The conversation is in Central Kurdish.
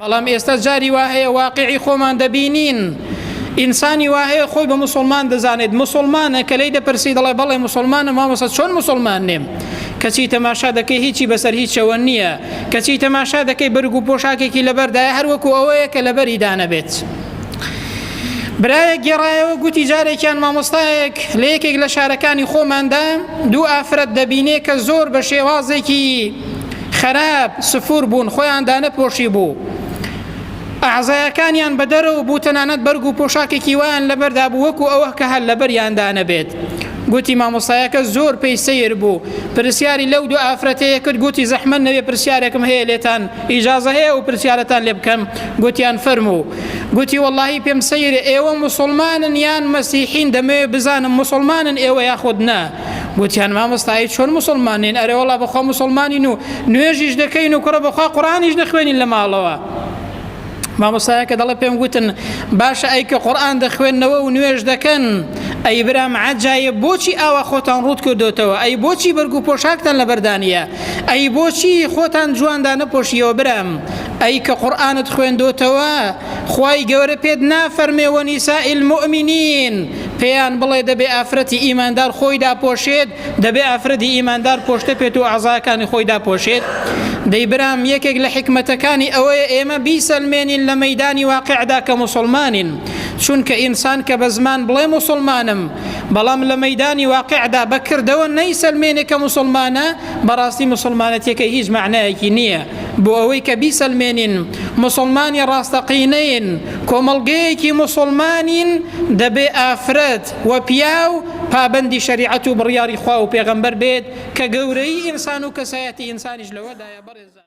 بەڵام ئێستا جاری وا هەیە واقیعی خۆمان دەبینین ئینسانی وا هەیە خۆی بە موسڵمان دەزانێت موسڵمانە کە لێی دەپرسی دەڵێ بەڵێ موسڵمانم مامۆستا چۆن موسڵمان نیم کەچی تەماشا دەکەی هیچی بەسەر هیچەوە نییە کەچی تەماشا دەکەی بەرگ و پۆشاکێکی لەبەردایە هەر وەکو ئەوەیە کە لەبەری دانەبێت. برایەک گێڕایەوە گوتی جارێکیان مامۆستایەک لە یەکێک لە شارەکانی خۆماندا دوو ئافرەت دەبینێ کە زۆر بە شێوازێکی خەراپ سفور بوون خۆیان دانەپۆشی بوو ئەعزایەکانیان بە دەرەوە بوو تەنانەت بەرگ و پۆشاکێکی وایان لەبەردا بوو وەکو ئەوە کە هەر لەبەریاندا نەبێت گوتی مامۆستایەکە زۆر پێی سەیر بوو پرسیاری لەو دوو ئافرەتەیە کرد گوتی زەحمەت نەبێ پرسیارێکم هەیە لێتان ئیجازە هەیە ئەو پرسیارەتان لێ بکەم گوتیان فەرموو گوتی وەڵاهی پێم سەیرە ئێوە موسڵمانن یان مەسیحین دەمەوێ بزانم موسڵمانن ئێوە یاخود نا گوتیان مامۆستا ئەی چۆن موسڵمان نین ئەرێ وەڵا بەخوا موسڵمانین و نوێژیش دەکەین و کوڕە بەخوا قورئانیش دەخوێنین لە ماڵەوە مامۆستایەکە دەڵێ پێم گوتن باشە ئەی کە قورئان دەخوێننەوە و نوێژ دەکەن ئەی برام عەجایب بۆچی ئاوا خۆتان ڕووت کردۆتەوە ئەی بۆچی بەرگ و پۆشاکتان لەبەردا نییە ئەی بۆچی خۆتان جواندا نەپۆشیەوە برام ئەی کە قورئانت خوێندۆتەوە خوای گەورە پێت نافەرمێ ونساء المؤمنین پێیان بڵێ دەبێ ئافرەتی ئیماندار خۆی داپۆشێت دەبێ ئافرەتی ئیماندار پۆشتە پێت و ئەعزاکانی خۆی داپۆشێت دەی برام یەکێک لە حیکمەتەکانی ئەوەیە ئێمە بیسەلمێنین لە مەیدانی واقعدا کە موسڵمانین چونکە ئینسان کە بە زمان بڵێ موسڵمانم بەڵام لە مەیدانی واقعدا بە کردەوە نەیسەلمێنێ کە موسڵمانە بەڕاستی موسڵمانەتیەکەی هیچ مەعنایەکی نییە بۆ ئەوەی کە بیسەلمێنین موسڵمانی ڕاستەقینەین کۆمەڵگەیەکی موسڵمانین دەبێ ئافرەت و پیاو پابەندی شەریعەت و بڕیاری خوا و پێغەمبەر بێت کە گەورەیی ئینسان و کەسایەتی ئینسانیش لەوەدایە بەڕێزان.